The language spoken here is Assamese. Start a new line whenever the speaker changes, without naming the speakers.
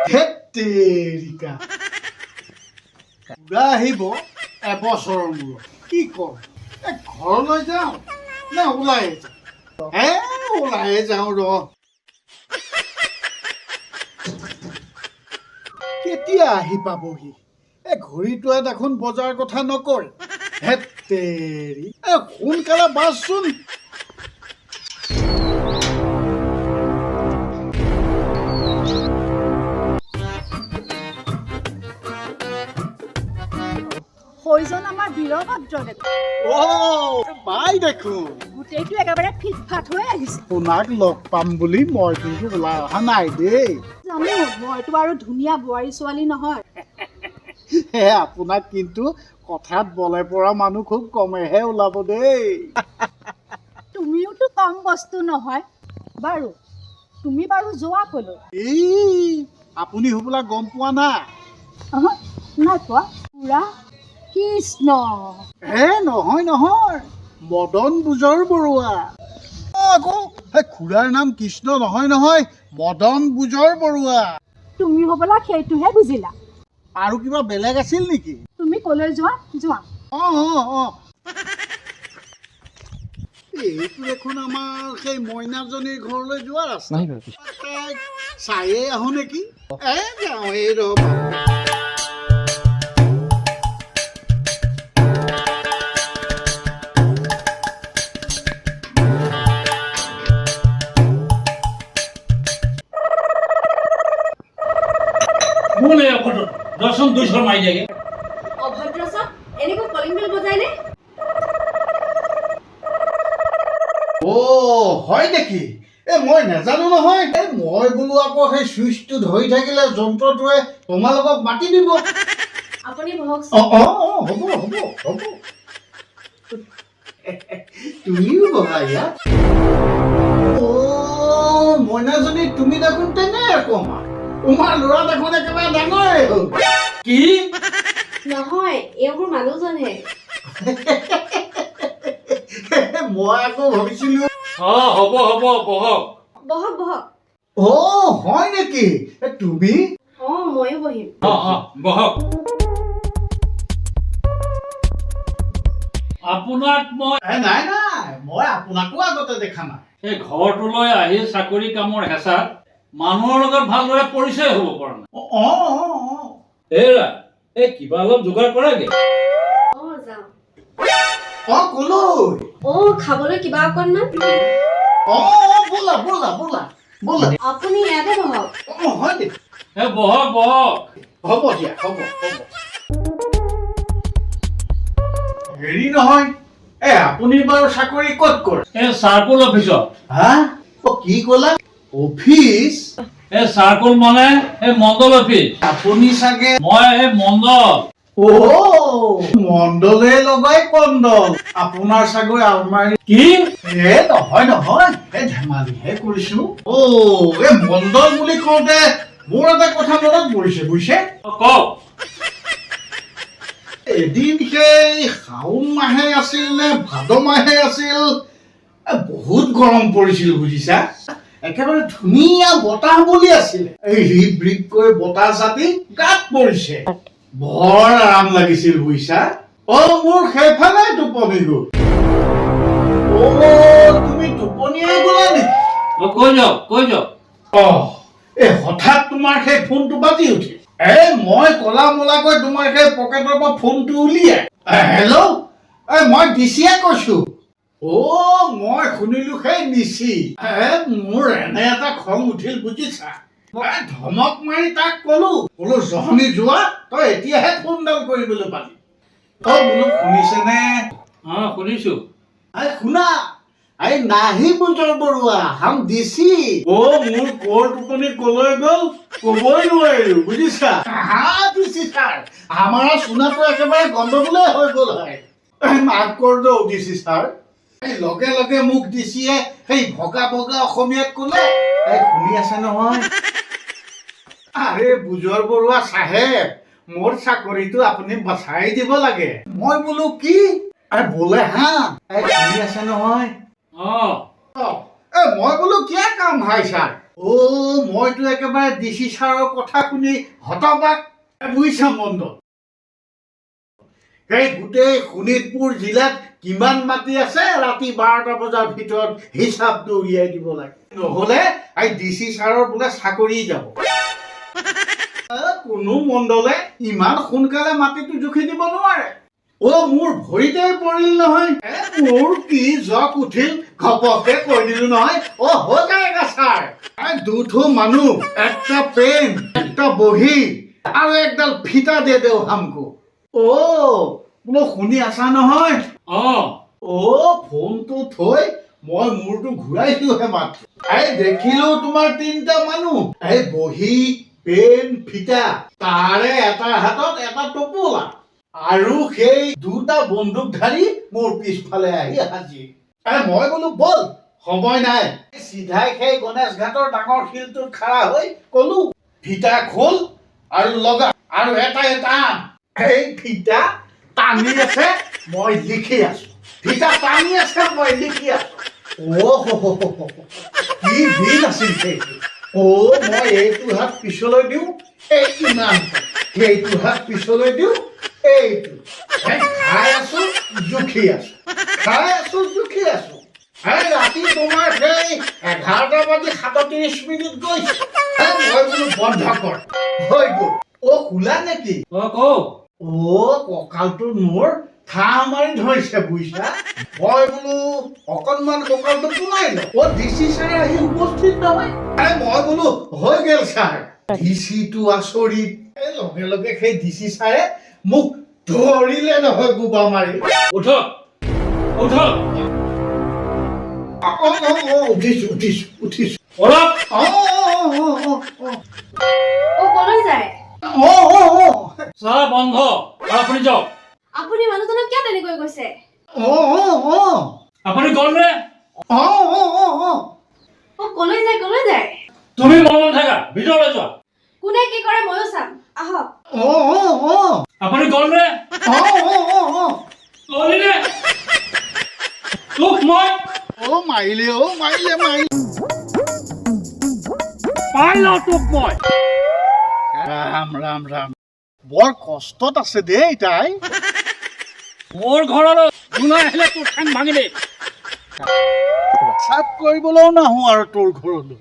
ধেৎ তেৰিকা, খুৰা আহিব এবছৰৰ মূৰত। কি কওঁ, এই ঘৰলৈ যাওঁ নে ওলাই যাওঁ? হে, ওলায়ে যাওঁ ৰ। কেতিয়া আহি পাবহি? এই ঘড়ীটোৱে দেখোন বজাৰ কথা নকয়। ধেৎ তেৰি, এই সোনকালে বাচচোন।
সৈজন আমাৰ বীৰভদ্ৰ দেখোন।
অ বাই দেখোন।
গোটেইটো একেবাৰে ফিট ফাট হৈ আহিছে।
আপোনাক লগ পাম বুলি মই কিন্তু ওলাই অহা নাই দেই।
জানো, মইতো আৰু ধুনীয়া বোৱাৰী ছোৱালী নহয়।
হে, আপোনাক কিন্তু কথাত বলে পৰা মানুহ খুব কমেহে ওলাব দেই।
তুমিওতো কম বস্তু নহয়। বাৰু, তুমি বাৰু যোৱা কলৈ?
এই আপুনি হ'বলা গম পোৱা নাই?
অহ, নাই পোৱা। খুৰা কৃষ্ণ।
হে, নহয় নহয়, মদন বুজৰ বৰুৱা। অ, আকৌ সেই খুৰাৰ নাম কৃষ্ণ নহয় নহয়, মদন বুজৰ বৰুৱা।
তুমি হ'বলা সেইটোহে বুজিলা।
আৰু কিবা বেলেগ আছিল নেকি?
তুমি কলৈ যোৱা যোৱা।
অঁ। এইটো দেখোন আমাৰ সেই মইনাজনীৰ ঘৰলৈ যোৱা ৰাস্তা। তাইক চায়ে আহোঁ নেকি? এ যাওঁ, এই ৰ'বা।
কোন এই অভদ্ৰ? দৰ্শন দুইশৰ মাৰি যায়গে।
অভদ্ৰ চব, এনেকৈ কলিং বেল বজাইনে?
অ হয় নেকি? এ মই নাজানো নহয়। এই মই বোলো আকৌ সেই চুইচটো ধৰি থাকিলে যন্ত্ৰটোৱে তোমালোকক মাতি দিব।
আপুনি বহকচোন।
অঁ, হ'ব। তুমিও বহা ইয়াত। অ' মইনাজনী, তুমি দেখোন তেনে অকণমান, তোমাৰ ল'ৰা দেখোন একেবাৰে ডাঙৰেই হ'ল।
কি?
নহয়, এওঁ মোৰ মানুহজনহে।
মই আকৌ ভাবিছিলো।
অ হ'ব, বহক।
বহক বহক।
অ হয় নেকি? এ, তুমি?
অ, ময়ো বহিম।
অ, বহক। আপোনাক মই
এ, নাই নাই, মই আপোনাকো আগতে দেখা নাই।
এই ঘৰটোলৈ আহি চাকৰি কামৰ হেঁচাত মানুহৰ লগত ভালদৰে পৰিচয় হ'ব পৰা নাই।
অঁ।
এৰা, এই কিবা অলপ যোগাৰ কৰাগে।
অ, যাওঁ।
অ, কলৈ?
অ, খাবলৈ কিবা অকণমান।
অঁ, ব'লা ব'লা ব'লা ব'লা।
আপুনি ইয়াতে বহক।
অঁ, হয় নেকি?
এ বহক বহক।
হ'ব দিয়া, হ'ব। হেৰি নহয়, এ আপুনি বাৰু চাকৰি ক'ত কৰে?
এই চাৰ্কল অফিচত।
হা? অ, কি ক'লা, অফিচ?
এই চাৰ্কল মানে এই মণ্ডল অফিচ।
আপুনি চাগে
মই এই মণ্ডল।
অ, মণ্ডলে লগাই কণ্ডল। আপোনাৰ চাগৈ আলমাৰী
কি?
এ নহয় নহয়, এই ধেমালিহে কৰিছো। অ, এই মণ্ডল বুলি কওঁতে মোৰ এটা কথা মনত পৰিছে, বুজিছে?
অ, কওক।
এদিন সেই শাওণ মাহে আছিল নে ভাদ মাহে আছিল, এ, বহুত গৰম পৰিছিল বুজিছা। একেবাৰে ধুনীয়া বতাহ বলি আছিলে। এই ৰিপ ৰিপকৈ বতাহ চাটি গাত পৰিছে, বৰ আৰাম লাগিছিল বুজিছা। অ, মোৰ সেইফালে টোপনি গ'ল। অ, তুমি টোপনিয়াই গ'লা নেকি?
অ, কৈ যাওক কৈ যাওক।
অ, এই হঠাৎ তোমাৰ সেই ফোনটো বাজি উঠিল। এই মই কলা মলাকৈ তোমাৰ সেই পকেটৰ পৰা ফোনটো উলিয়াই, এ, হেল্ল', এই মই ডিচিয়ে কৈছো। অ, মই শুনিলো সেই নিচি। এ মোৰ এনে এটা খং উঠিল বুজিছা। মই ধমক মাৰি তাক কলো, বোলো জহনি যোৱা, তই এতিয়াহে ফোনডাল কৰিবলৈ পালি। অ বোলো শুনিছেনে?
অ, শুনিছো।
এই শুনা, এই নাহি বুজৰ বৰুৱা, হাম দিছি। অ, মোৰ কৰ টোপনি কলৈ গ'ল কবই নোৱাৰিলো বুজিছা। হা দিছি ছাৰ, আমাৰ চোনাটো একেবাৰে গণ্ডগোলে হৈ গ'ল হয়। মাফ কৰ দৌ দিছি ছাৰ। এই লগে লগে মোক দিছিয়ে সেই ভগা ভগা অসমীয়াত ক'লে, এই শুনি আছে নহয়, আৰে বুজৰ বৰুৱা চাহেব, মোৰ চাকৰিটো আপুনি বচাই দিব লাগে। মই বোলো কি? আৰে বোলে হা, এই শুনি আছে নহয়?
অ।
অ, এ মই বোলো কিয় কাম হাই ছাৰ? অ' মইতো একেবাৰে ডি চি ছাৰৰ কথা শুনি হতবাক, বুজিছা মণ্ডল। সেই গোটেই শোণিতপুৰ জিলাত কিমান মাটি আছে ৰাতি 12টা বজাৰ ভিতৰত হিচাপটো উলিয়াই দিব লাগে, নহ'লে এই ডি চি ছাৰৰ বোলে চাকৰি যাব। কোনো মণ্ডলে ইমান সোনকালে মাটিটো জুখি দিব নোৱাৰে। অ' মোৰ ভৰিতে পৰিল নহয়। মোৰ কি জক উঠিল, ঘপককে কৈ দিলো নহয়, অ' हो जाएगा ছাৰ। দুঠো মানুহ, একটা পেন, একটা বহী আৰু একডাল ফিটা दे दो हमको। অ' বোলো শুনি আছা নহয়?
অঁ।
অ' ফোনটো থৈ মই মূৰটো ঘূৰাইছোহে মাত্ৰ, এই দেখিলো তোমাৰ তিনিটা মানুহ, এই বহী, পেন, ফিটা, তাৰে এটাৰ হাতত এটা টোপোলা আৰু সেই দুটা বন্দুকধাৰী মোৰ পিছফালে আহি হাজিৰ। এই মই বোলো ব'ল, সময় নাই। চিধাই সেই গণেশ ঘাটৰ ডাঙৰ শিলটোত খাৰা হৈ কলো, ফিটা খোল আৰু লগা আৰু এটা এটা আন। এই ফিটা টানি আছে, মই লিখি আছো। ফিটা টানি আছে, মই লিখি আছো। অ' হ হ হ হ। কি দিন আছিল সেইটো। অ' মই এইটো হাত পিছলৈ দিওঁ, এই ইমান, সেইটো হাত পিছলৈ দিওঁ, এইটো। এই খাই আছো, জুখি আছো, খাই আছো, জুখি আছো। এই ৰাতি তোমাৰ সেই 11টা বাজি 37 মিনিট গৈছে। এই মই বোলো বন্ধ কৰ, হৈ গ'ল। অ' শুলা নেকি?
অঁ, কওক।
অ' কঁকালটো মোৰ ঠাহ মাৰি ধৰিছে, বুজিছা। মই বোলো অকণমান কঁকালটো পোনাই লওঁ। অ' ডি চি ছাৰ আহি উপস্থিত নহয়। আৰে মই বোলো হৈ গ'ল ছাৰ। ডি চিটো আচৰিত। এই লগে লগে সেই ডি চি ছাৰে মোক ধৰিলে নহয় গোবা মাৰি।
উঠক, উঠক।
অ অ অ অ উঠিছো, উঠিছো, উঠিছো।
অলপ।
অ অ অ অ অ।
অ, কলৈ যায়?
অ অ অ।
চাহ বন্ধ আৰু আপুনি যাওক।
আপুনি মানুহজনক কিয় তেনেকৈ কৈছে?
অ অ অ।
আপুনি গ'লনে?
অ অ অ অ।
অ, কলৈ যায়, কলৈ যায়?
তুমি মনে মনে থাকা, ভিতৰলৈ যোৱা।
কোনে কি কৰে ময়ো চাম, আহক।
অ অ অ।
আপুনি গ'লনে?
অ অ অ অ।
গ'লিনে তোক মই?
অ মাৰিলে, অ মাৰিলে, মাৰিলে।
পাই লওঁ তোক মই।
ৰাম ৰাম ৰাম, বৰ কষ্টত আছে দেই তাই।
মোৰ ঘৰলৈ দুনাই আহিলে তোৰ ঠেং ভাঙি দিম।
চাপ কৰিবলৈও নাহো আৰু তোৰ ঘৰলৈ।